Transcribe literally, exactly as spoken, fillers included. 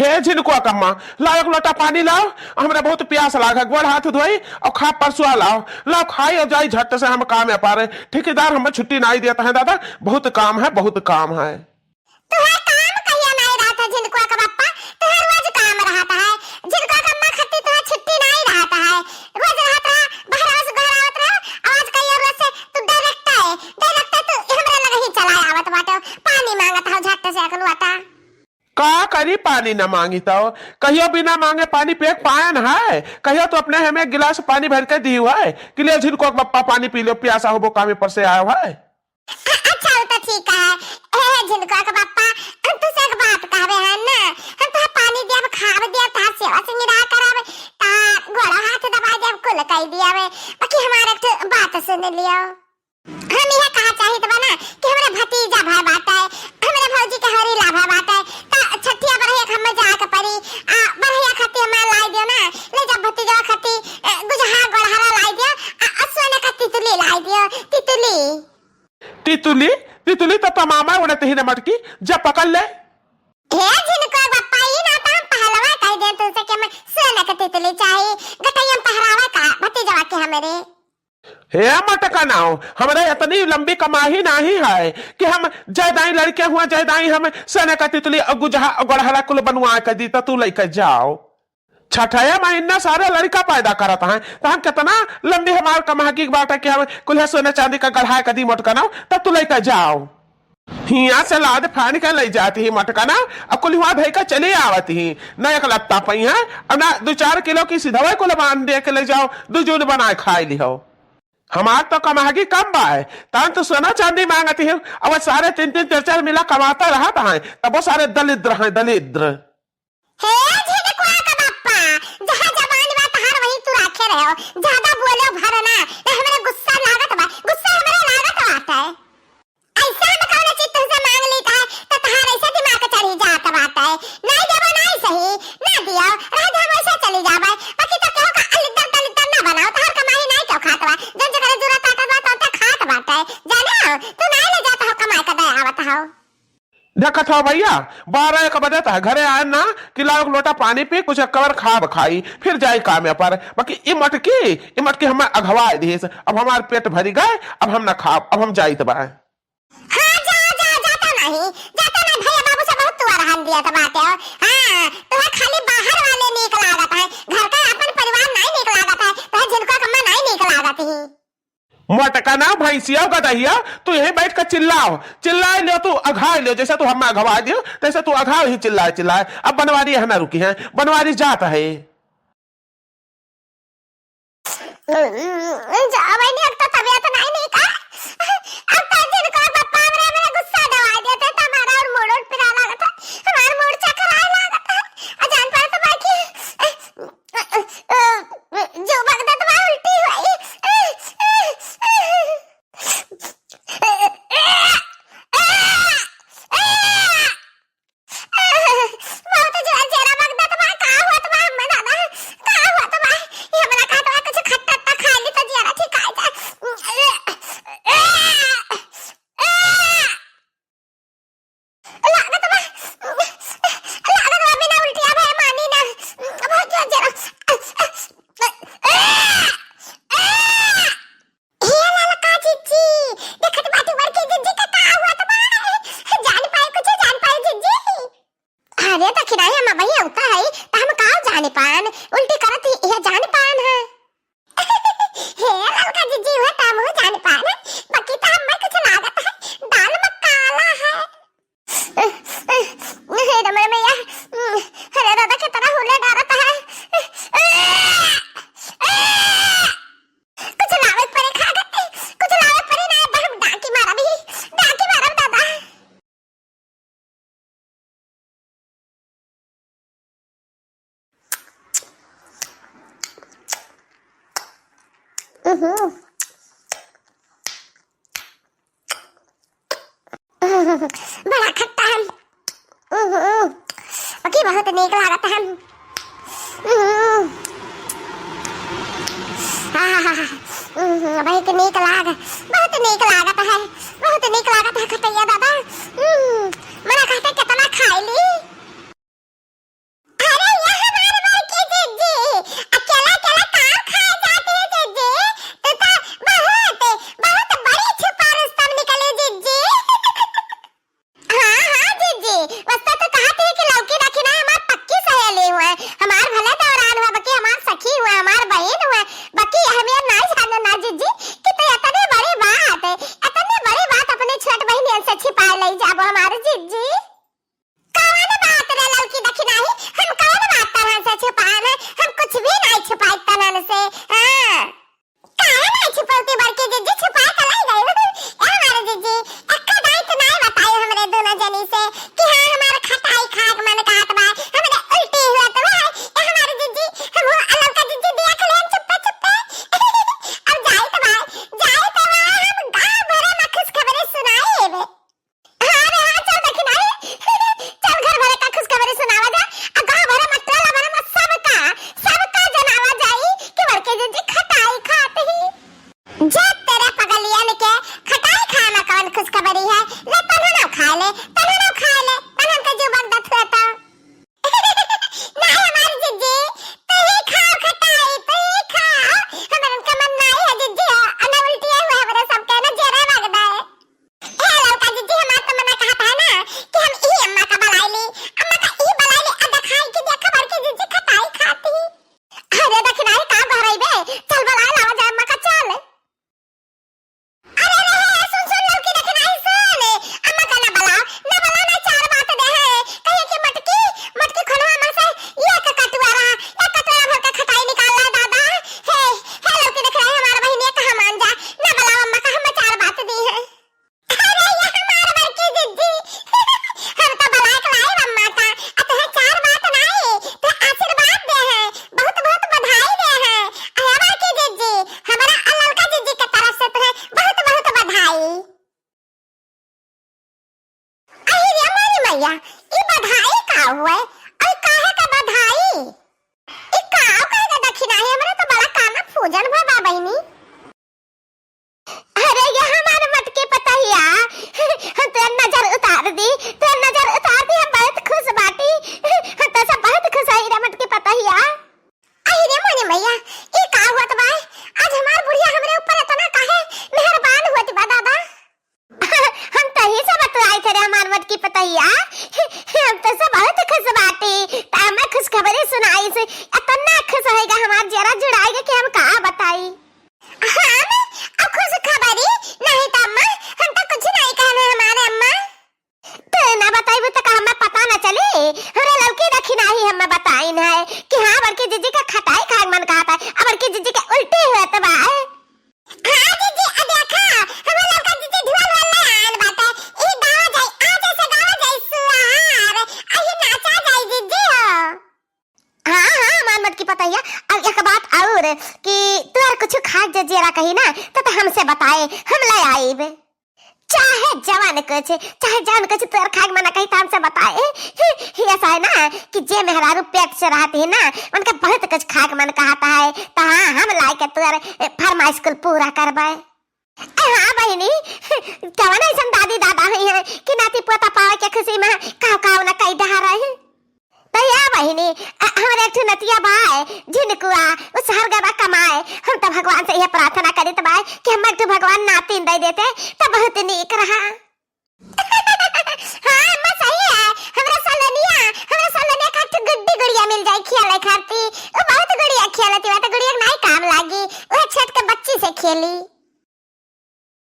ए झिनकुआ कम्मा, लाओ एक लोटा पानी लाओ, हमरा बहुत प्यास लाग है, गोड़ हाथ धोई और खा परसुआ लाओ, लाओ खाई और जाई झट से हम काम पर। ठेकेदार हमें छुट्टी नाई देत है दादा, बहुत काम है, बहुत काम है। तुहार काम कहिया नाई रहत है झिनकुआ के बप्पा, तुहार रोज काम रहत है। झिनकुआ के अम्मा खातिर तुहार छुट्टी नाई रहत है, रोज रहत रहा, बहरावा से घर आवत रहा, आवाज कहियो रोज से तू डायरेक्ट है, डायरेक्ट है तू हमरा लगे ही चला आवत बाटे, पानी मांगत हो झट से अखन वाता। का करी पानी न मांगी तो? कहियो बिना मांगे पानी पिए के पायन है? कहियो तो अपने हमें एक गिलास पानी भर के दियो है कि ले झिनकुआ के बप्पा पानी पी लो, प्यासा होबो कामे पर से आयो है। अ-, अच्छा, वो तो ठीक है। ए, झिनकुआ के बप्पा, हम तुसे एक बात कहबे है ना, हम तुहे पानी दियाब, खाब दियाब, तार सेवा सिंगार कराब, तार गोड़ो हाथ दबा दियाब, कुल कई दियाब, बाकी हमार एक ठो बात सुन लियो। हम यह कहा चाहित बा ना कि हमरे भतीजा भय बाटे, हमरे भौजी के हरीला भय बाटे, त छठिया बरहिया के हमें जाए के पड़ी, आ, बरहिया खातिर हमें लाई दियो ना, ले जा भतीजा खातिर, ए, गुजहा गोड़हरा लाई दियो, आ, आ, सोने का तितली लाई दियो, तितली। तितुली, तितुली तो तमामा उड़त ही न मटकी, जा पकड़ ले। हे झिनकुआ बप्पा, ई ना तो हम पहलवा कह दे तुझसे कि हमें सोने के तितुली चाही, गटैया में पहरावे का भतीजवा के हमरे। हे मटका नाव, हमरा इतनी लंबी कमाही नाही है कि हम जयदाई लड़के हुआ, जयदाई हम सोने का तितुली और गुजहा और गड़हरा कुल बनवा के दी, तो तू लेके जाओ। छठया महीना सारे लड़का पैदा करत हैं, तो हम कितना लंबी हमार कमाही बाटे कि हम कुल्हे सोने चांदी का गढ़ाए के दी मोटका नाव, तब तू लेके जाओ। हियाँ से लाद फान के ले जाती ही मोटका नाव, अब कुल हुआ धई के चली आवत ही। न एक लत्ता पई है, अब ना दो चार किलो की सिधवे कुल बांध दे के ले जाओ, दो जून बनाए खाए लिहो। हमार तो कमाही कम बा है, तन तो सोना चांदी मांगती है, अब सारे तीन तीन चार चार मिला कमाता रहत हैं, तब वो सारे दलिद्र हैं, दलिद्र। हे झिनकुआ के बप्पा, जहाँ जबान बा तहार वहीं तू राखे रहो, ज्यादा बोलो भर ना, ना हमरे गुस्सा लागत बा, गुस्सा हमरे लागत बाटे। ऐसा हम कौनो चीज तुमसे मांग ली का, तो तहार ऐसे दिमाग चढ़ी जात बाटे, नहीं देबो नहीं सही, ना दियो, रह दे हम ऐसे चली जाबे, बाकी तो केहू का अलिद्दर दलिद्दर ना बनाओ, तहार कमाई नहीं क्यों खात बा, जब जगह जरूरत आता बा तो खात बाटे, जाने हो, तू नहीं ले जात हो कमाई का दया आवत हो। देखत हो भैया, बारह एक बजे तक घरे आए ना कि लाओ एक लोटा पानी पी, कुछ कवर खाब खाई, फिर जाई कामे पर। बाकी ई मटकी, ई मटकी हमें अघवाए दिहिस। अब हमार पेट भरी गए, अब हम ना खाब, अब हम जाइत बा। हाँ, जा, जा, जाता नहीं, जाता नहीं, भैया बाबू से बहुत तू अरहन दिया था बाटे हो। हाँ, तोहे खाली बाहर वाले नीक लागत है, घर का अपन परिवार नहीं नीक लागत है, तोहे झिनकुआ कम्मा नहीं नीक लागत ही। मोटका ना भैंसिया गदहिया, तू यहीं बैठ के चिल्लाओ, चिल्लाए लियो तू, अघाए लियो, जैसे तू हमें अघवा दियो, तैसे तू अघाओ ही चिल्लाए चिल्लाए। अब बनवारी यहाँ ना रुकी है, बनवारी जात है। जावे नहीं, अब तो तबीयत नहीं, नहीं का, अब तो जिनको पप्पा हमरे, हमरे गुस्सा दवा देते, तो हमारा और मूड उठ पिरा लागत है, हमारा मूड चकराए लागत है, अजान पर तो बाकी जो बगदत बा उल्टी होई। बहुत जोर जोर बगदत बा, का होत बा, अम्मा दादा, का होत बा? ये हमरा कहत बा, कुछ खट्टा खट्टा खा ली तो जियरा ठीक आ जाए। लागत बा, लागत बा बिना उल्टिया भए मानी ना। बहुत जोर, जोर। हे ललका जिज्जी, देखत बाटी बड़की जिज्जी का का हुआ त बा? जान पाए कुछ, जान पाए जिज्जी? अरे दखिनाई हम अबही अउता है, त हम का जान पान? उल्टी करत ही, यह जान पान है। हे ललका जिज्जी, हुआ त हमहू जान पान, बाकी त हमें कुछ लागत है, दाल में काला है। हे रमण मैया, अरे दादा, कितना हुले डारत है। कुछ लावे परे खा गए, कुछ लावे परे ना, एकदम डाकी मारब ही, डाकी मारब दादा। उहुं। बड़ा खट्टा है। उहुं। बाकी बहुत नीक लागत है। उहुं। आहा, उहुं, बहुत नीक लाग, बहुत नीक लागत है, बहुत नीक लागत है खटैया दादा। उहुं। मना कहते कितना खाई ली। आई तनन से, हाँ। काहे नाई छुपौती बड़की जिज्जी, छुपाए के लाई गई। ए हमारे जिज्जी, एक्का दाई तो नाई बताई हमरे दोनों जनी से कि हाँ हमार खटाई खाए के मन कहत बा, हमरे उल्टी हुआ तो है। ए हमारे जिज्जी, हम हो ललका जिज्जी देख ले हम चुप्पे चुप्पे। अब जाई तो बा, जाई तो बा, हम गाँव भरे में खुशखबरी सुनाई। हाँ रे हाँ, चल देखी नाई। चल घर भरे का खुशखबरी सुनावा जा। आ गाँव भरे में, टोला भरे में सबका, सबका जनावा जाई कि बड़की जिज्जी खटाई खात ही। जा तेरे पगलियन के, खटाई खाए में कौन खुशखबरी है? ले तन्हनो खाए ले, तन्हनो खाए ले, तन्हन के जीव बगदत हुए तो। नाई हमार जिज्जी, तू ही खाओ खटाई, तू ही खाओ। हमरन के मन नाई है जिज्जी, अना उल्टिया हुआ हमरे सबके ना जेरे बगदा है। ए ललका जिज्जी, हमार तो मना कहत है ना कि हम ई अम्मा का बलाई ली, अम्मा का ई बलाई ली, आ देखाई कि देखा बड़की जिज्जी खटाई खाती। अरे दखिनाही का बहरई बे, चल बलाई लावा जाए अम्मा का, चल। अरे रे, सुन, सुन ललकी दखिनाही सुन, अम्मा का ना बलाओ, ना बलाओ, ना चार बात दे है, कहिए कि मटकी, मटकी खोलवा में से एक कटुआ रहा, एक कटुआ भर के खटाई निकाल ला दादा। हे, हे ललकी दखिनाही हमार बहिनी कहा मान जा, ना बलाओ अम्मा का, हम चार बात दी है। अरे ये हमार बड़की जिज्जी, हम तो बलाए के लाई अम्मा का, आ तुहे चार बात नाई, तुहे आशीर्वाद दे हैं, बहुत बहुत बधाई दे हैं। अरे बड़की जिज्जी, हमारा आ ललका जिज्जी के तरफ से तुहे बहुत बहुत बधाई। अरे रे मोरी मैया, ई बधाई का हुए? अरे काहे का बधाई? ई का कहे के दखिनाही? हमरे तो बड़ा काना फूजन भा बा बहिनी। अरे ये हमार मटकी पतहिया, हम तोर नजर उतार दी, तोर नजर उतार दी, हम बहुत खुश बाटी, हम तो सब बहुत खुश हई रे मटकी पतहिया। अहि रे मोनी मैया, ई का होत बा? आज हमार बुढ़िया हमरे ऊपर इतना काहे मेहरबान होत बा दादा? हम तही से बतुआई थे रे हमार मटकी पतहिया, हम तो से बहुत खुश बाटी, त हमें खुशखबरी सुनाई से इतना खुश होएगा, हमार जियरा जुड़ाएगा कि हम का बताई। हाँ, अब खुशखबरी नहीं तो अम्मा, हम तो कुछ नहीं कहने हमारे अम्मा। तू ना बताइबू तो का हमें पता ना चली? हमरे ललकी दखिनाही हमें बताइन है कि हाँ, बड़की जिज्जी का खटाई खाए के मन कहत है, अब बड़की जिज्जी के उल्टी होत बा। हाँ जिज्जी, आ देखा, हमरे ललका जिज्जी ढोल वोल ले आयल बाटे। ई गावा जाई, आज से गावा जाई सुहार, आ ई नाचा जाई जिज्जी हो। हाँ, हाँ, हमार मटकी पतहिया। अब एक बात और कि तोर कुछ खाए जे जियरा कही ना, तो, तो हमसे बताए, हम ले आइब। चाहे जवन कुछ, चाहे जवन कुछ तोर खाए के मन कही, तो हमसे बताए। ही, ही ऐसा है ना कि जे मेहरारू पेट से रहती है ना, उनका बहुत कुछ खाए के मन कहता है, तो हाँ, हम लाए के तोर फरमाइश कुल पूरा करबे। ए, हाँ बहिनी, कवन ऐसन दादी दादा हुई हैं कि नाती पोता पावे के खुशी में काव काव न कई डहा रहे। तो या बहिनी, अ, हमरे एक ठो नतिया बाय, झिनकुआ, उ शहर गवा कमाए। हम तो भगवान से यह प्रार्थना करित बाय कि हम एक ठो भगवान नातिन दे देते, तो बहुत नीक रहा। हाँ, अम्मा सही है। हमरा सलोनिया, हमरा सलोनिया का एक ठो गुड्डी गुड़िया मिल जाए खेले खाती। उ बहुत गुड़िया खेलती बा, तो गुड़िया के नाई काम लागी। वह छत के बच्ची से खेली।